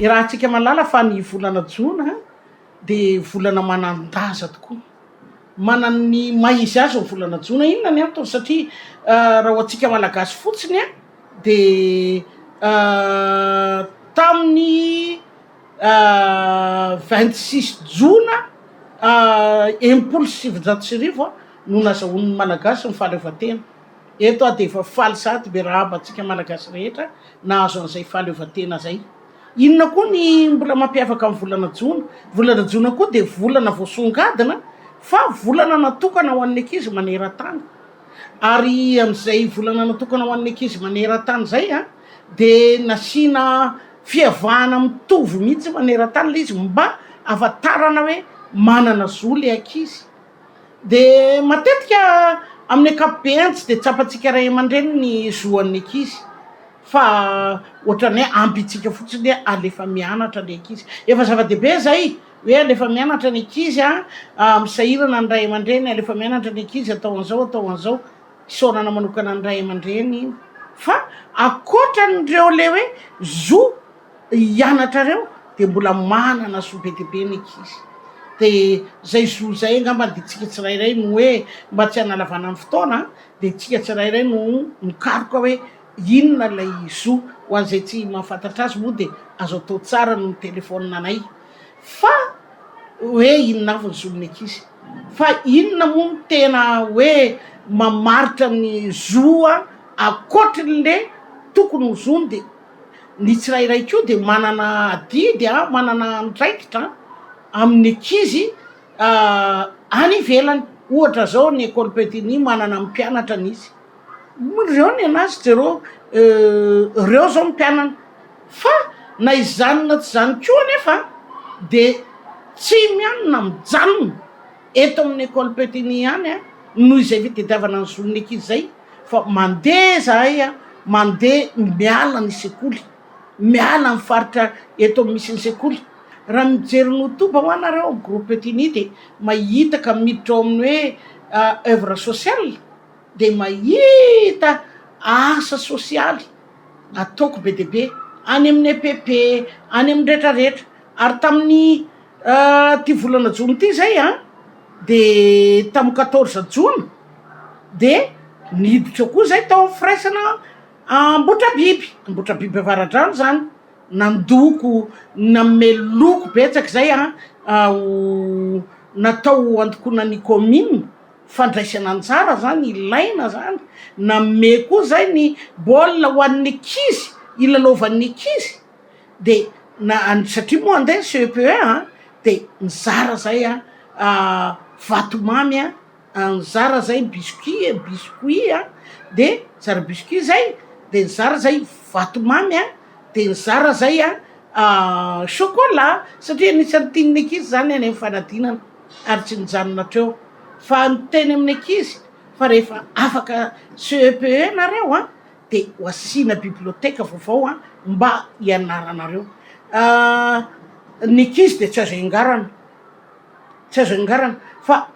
Iarahantsika mahalala fa ny volana jona dia volana manan-daza tokoa. Manana ny maha izy azy ny volana jona. Inona ny antony? Satria raha ho antsika malagasy fotsiny dia tamin'ny 26 jona 1960 no nazahoan'ny malagasy ny fahaleovantena. Eto aho dia efa faly sahady miarahaba antsika malagasy rehetra nahazo an'izay fahaleovantena izay. Inona koa ny mbola mampiavaka ny volana jona? Volana jona koa dia volana voasongadina fa volana natokana ho an'ny ankizy maneran-tany. Ary amin'izay volana natokana ho an'ny ankizy maneran-tany izay dia nasiana fiavahana mitovy mihitsy maneran-tany ilay izy mba hahafantarana hoe manana zo ilay ankizy. Dia matetika amin'ny ankapobeny tsy dia tsapantsika ray aman-dreny ny zo an'ny ankizy fa ohatran'ny hoe ampintsika fotsiny hoe alefa mianatra ny ankizy. Efa zava-dehibe izay hoe alefa mianatra ny ankizy an, misahirana ny ray aman-dreny alefa mianatra ny ankizy atao an'izao atao an'izao, isaorana manokana ny ray aman-dreny iny fa ankoatran'ireo le hoe zo hianatra reo de mbola manana zo be dia be ny ankizy de zay zo zay angamba de tsika tsirairay no hoe mba tsy hanalavana ny fotoana de tsika tsirairay no mikaroka hoe inona ilay zo ho an'izay tsy mahafantatra azy moa de azo atao tsara no mi-telephone anay fa hoe inona avy ny zon'ny ankizy fa inona moa no tena hoe mamaritra ny zo ankoatrin'le tokony ho zony de Ny tsirairay koa dia manana adidy, manana andraikitra amin'ny ankizy any ivelany. Ohatra zao ny école Petit-Nid manana mpianatra ny izy, ireo ny anazy jereo ireo zao ny mpianany fa na izany na tsy izany koa anefa de tsy mianona mijanona eto amin'ny école Petit-Nid ihany noho izay fitadiavana ny zon'ny ankizy izay. fa mandeha zahay a, mandeha miala ny sekoly, miala ny faritra eto amin'ny misy ny sekoly. Raha mijery ny youtube hoa nareo amin'ny groupe Petit Nid dia mahita ka miditra ao amin'ny hoe oeuvre sociale dia mahita asa sosialy ataoko be dia be any amin'ny EPP, any amin'ny retraretra ary tamin'ny Ty volana jona ty zay an, de tamin'ny quatorze jona de niditra koa zay tao amin'ny firaisana Ambotrabiby, Ambotrabiby Avaradrano zany, nandoko nanome loko betsaka zay an, ho natao ho andokoana ny commune, fandraisana anjara zany ilaina zany, nanome koa zay ny baolina ho an'ny ankizy hilalaovan'ny ankizy. de na satria moa andeha ny CEPE a de nizara zay a vatomamy a, nizara zay biscuit biscuit a, de nizara biscuit zay de nizara zay vatomamy a, de nizara zay a chocolat satria anisan'ny tian'ny ankizy zany any amy fanadinana ary tsy nijanona hatreo fa niteny amin'ny ankizy fa rehefa afaka CEPE nareo an. de ho asiana bibliothèque vaovao an mba hianaranareo, ny ankizy de tsy azo iangarana, tsy azo iangarana fa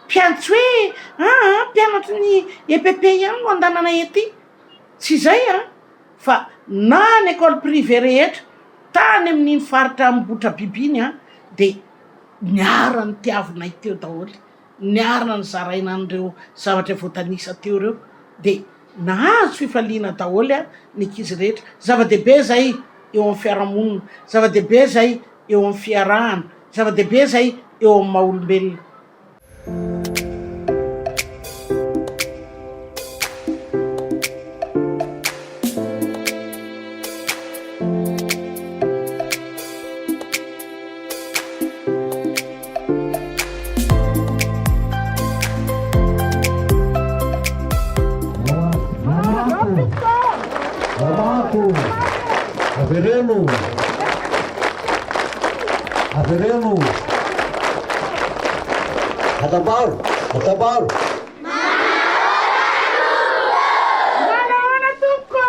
mpian- tsy hoe aa mpianatry ny EPP ihany no andanana ety, tsy izay an, fa na ny école privée rehetra tany amin'iny faritra Ambohitrabiby iny an de niara nitiavinay teo daholo. niarina nizaraina an'ireo zavatra voatanisa teo ireo dia nahazo fifaliana daholo ny ankizy rehetra. Zava-dehibe izay eo amin'ny fiarahamonina, zava-dehibe izay eo amin'ny fiarahana, zava-dehibe izay eo amin'ny maha olombelona. Avereno. Avereno. Atambaro, atambaro. Manahoana tompoko?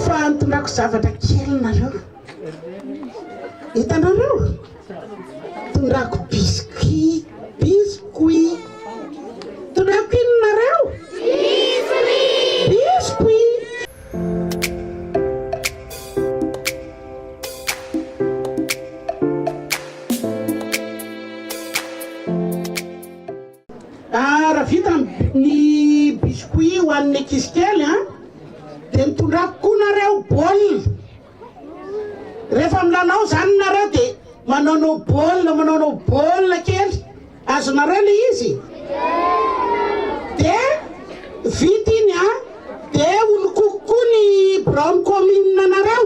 Fa nitondrako zavatra kely nareo. Hitanareo? Tondrako biscuit, biscuit. Tondrako inona nareo? Biscuit. Biscuit. vita ny biscuit ho an'ny ankizy kely an, dia nitondrako koa nareo baolina. Rehefa milalao zany nareo dia manaonao baolina, manaonao baolina kely. Azonareo le izy? Dia vita iny an, dia holokoiko koa ny biraon'ny commune nareo.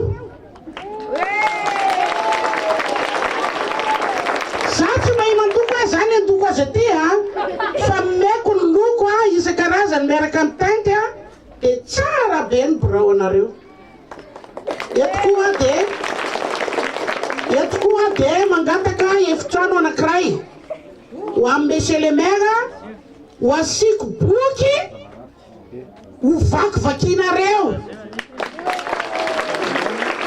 Za tsy mahay mandoko ah, za ny handoko azy aty ah, fa omeko ny loko ah isan-karazany miaraka amin'ny teinte ah, dia tsara be ny birao anareo. Eto koa dia eto koa dia mangataka efitrano anankiray ho an'i Monsieur le Maire ho asiako boky ho vakivakianareo.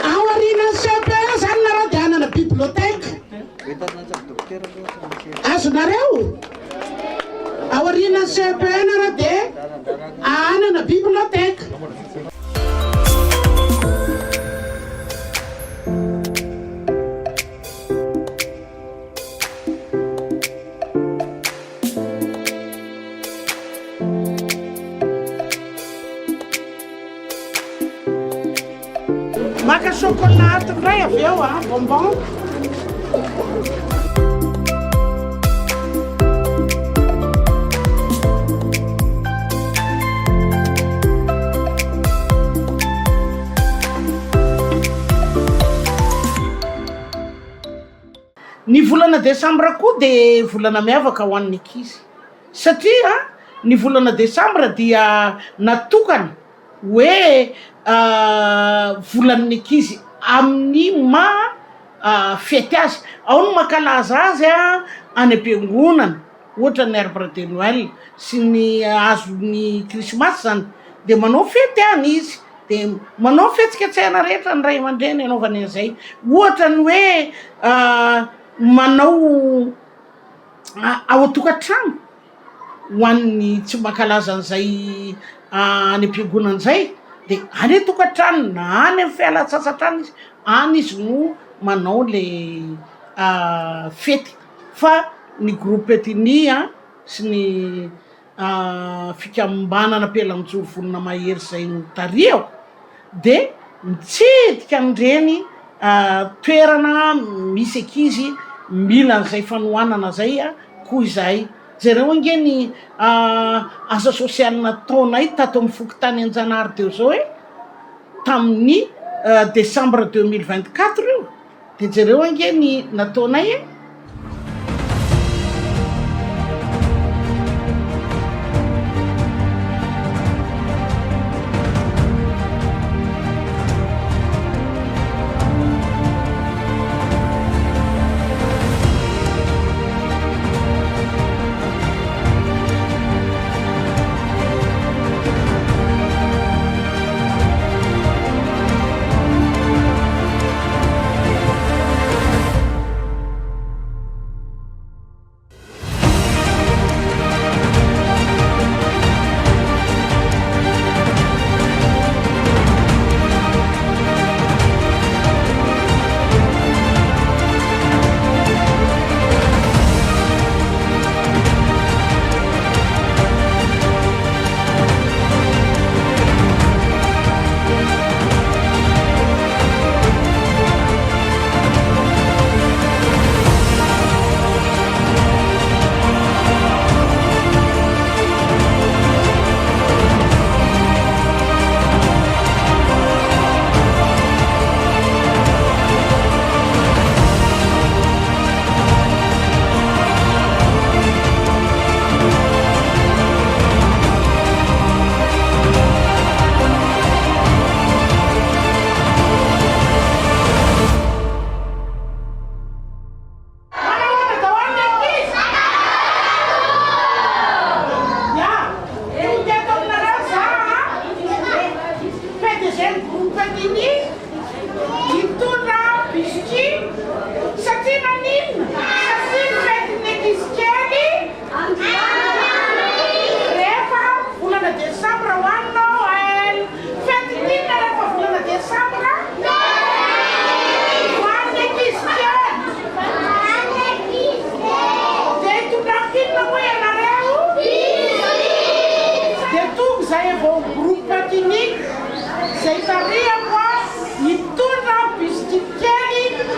Ao aorianan'ny CPE zany nareo dia hanana bibliothèque. Azonareo? Ao aorianan'ny CPE nareo dia hanana bibliothèque. Maka chocolat ato indray avy eo a, bonbon. Ny volana desambra koa dia volana miavaka ho an'ny ankizy satria ny volana desambra dia natokana hoe volan'ny ankizy amin'ny maha fety azy, ao ny mankalaza azy any am-piangonana ohatra ny arbre de noel sy ny hazon'ny krismasy zany de manao fety any izy de manao fihetsiketsehana rehetra ny ray aman-dreny anaovany an'izay, ohatra ny hoe manao ao an-tokantrano ho an'ny tsy mankalaza an'izay any am-piangonana zay de any an-tokantrano na any amy fialan-tsasatra any izy, any izy no manao le fety fa ny groupe Ethnie sy ny fikambanana Ampelanjoro Vonona Mahery izay notarihako de mitsidika an'ireny toerana misy ankizy mila an'izay fanohanana zay koa izahay. Jereo ange ny asa sosialy nataonay tato amin'ny fokontany Anjanahary teo zao e, tamin'ny décembre 2024 io. De jereo ange ny nataonay e!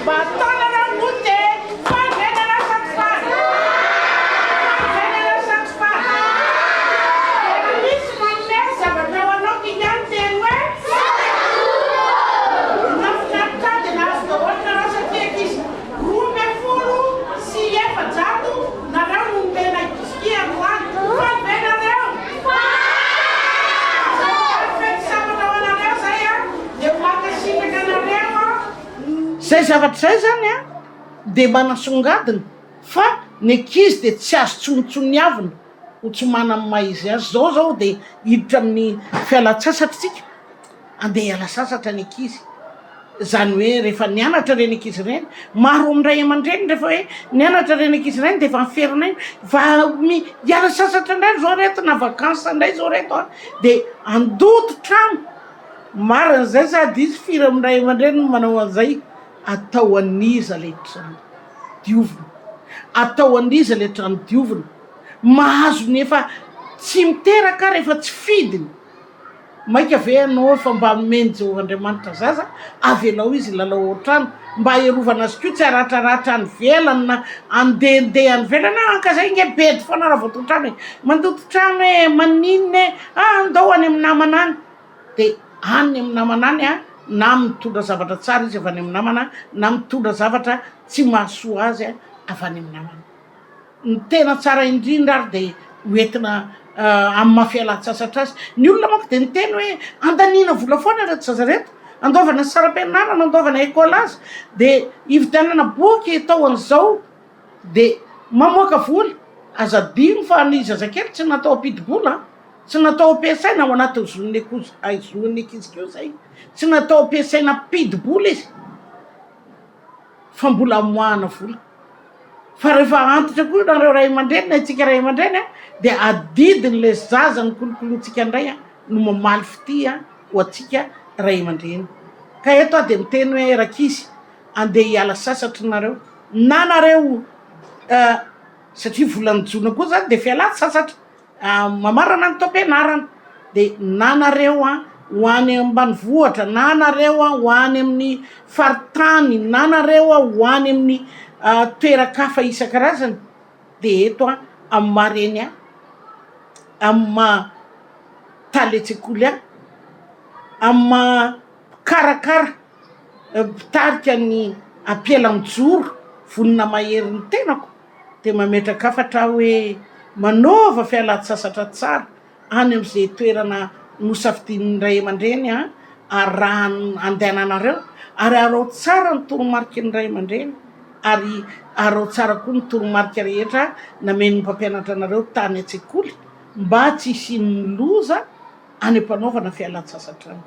Mba ataonareo mody e! Faly ve nareo sa tsy faly? Faly ve nareo sa tsy faly? Dia misy manome zavatra ho anao kika miteny hoe Nahafinaritra ahy dia nahazo daholo nareo satria ankizy 412 nareo no nomena biscuit androany. Faly ve nareo? Faly! Fety sambatra ho anareo zay a! Dia mankasitraka anareo aho. Zay zavatra zay zany a dia manasongadina fa ny ankizy dia tsy azo tsontsoniavina ho tsy manana ny maha izy azy. Zao zao dia hiditra amin'ny fialan-tsasatra tsika, andeha hiala sasatra ny ankizy, zany hoe rehefa nianatra ireny ankizy ireny, maro amin'ny ray aman-dreny rehefa hoe nianatra ireny ankizy ireny dia efa miferinaina fa mi- hiala sasatra indray zao reto na vacances indray zao reto a, dia handoto trano. Marina izay sady izy firy amin'ny ray aman-dreny no manao an'izay, atao an'iza ilay trano diovina, atao an'iza ilay trano diovina, mahazo ny efa tsy miteraka ary efa tsy fidiny, maika ve ianao efa mba nomen'i Jehovah Andriamanitra zaza, avelao izy hilalao ao an-trano, mba hiarovana azy koa tsy haratraratra any ivelany na handehandeha any ivelany, ah ka zay nge bedy foana raha vao tontrano e, mandoto trano e, maninona e, ah ndao any amin'ny namana any. dia any amin'ny namana any an, na mitondra zavatra tsara izy avy any amin'ny namana, na mitondra zavatra tsy mahasoa azy avy any amin'ny namana. Ny tena tsara indrindra ary dia ho entina amin'ny maha fialan-tsasatra azy. Ny olona manko dia miteny hoe andaniana vola foana ireto zaza ireto, andoavana saram-pianarana, andoavana écolage, dia hividianana boky atao an'izao, dia mamoaka vola. Aza adino fa ny zazakely tsy natao hampidi-bola an. Tsy natao ampiasaina ao anatin'ny zon'ny ankozy, ay zon'ny ankizy koa zay, tsy natao ampiasaina hampidi-bola izy fa mbola amoahana vola. Fa rehefa antitra koa nareo ray aman-dreny na isika ray aman-dreny a, dia adidin'ilay zaza nokolokolointsika indray a no mamaly fitia ho antsika ray aman-dreny. Ka eto aho dia miteny hoe rankizy andeha hiala sasatra nareo na nareo satria volan'ny jona koa zany dia fialan-tsasatra. Mamarana ny taom-pianarana dia na nareo ho any ambanivohitra na nareo ho any amin'ny faritany na nareo ho any amin'ny toeran-kafa isan-karazany dia eto amin'ny maha reny ahy, amin'ny maha talen-tsekoly ahy, amin'ny maha mpikarakara mpitarika ny Ampela Mijoro vonona mahery ny tenako. dia mametraka-kafatra aho hoe manaova fialan-tsasatra tsara any amin'izay toerana nosafidian'ny ray aman-dreny arahan'ny andehananareo ary araho tsara ny toromariky ny ray aman-dreny ary araho tsara koa ny toromarika rehetra namen'ny mpampianatra anareo tany an-tsekoly mba tsy hisian'ny loza any am-panaovana fialan-tsasatra any.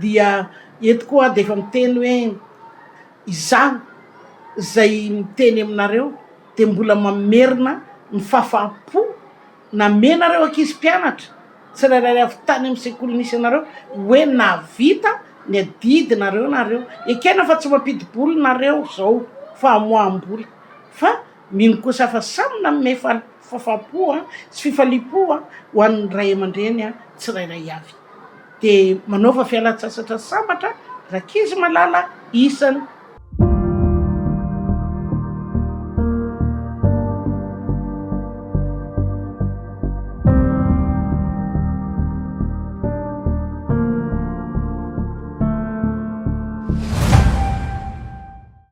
Dia eto koa aho dia efa miteny hoe Izaho izay miteny aminareo dia mbola mamerina ny fahafaham-po namenareo ankizy mpianatra tsirairay avy tany amin'ny sekoly nisy anareo hoe nahavita ny adidinareo nareo. Ekena fa tsy mampidi-bola nareo izao fa amoaham-bola fa mino kosa fa samy nanome fahafaham-po sy fifaliam-po ho an'ny ray aman-dreny tsirairay avy. Dia manaova fialan-tsasatra sambatra rankizy malala isany.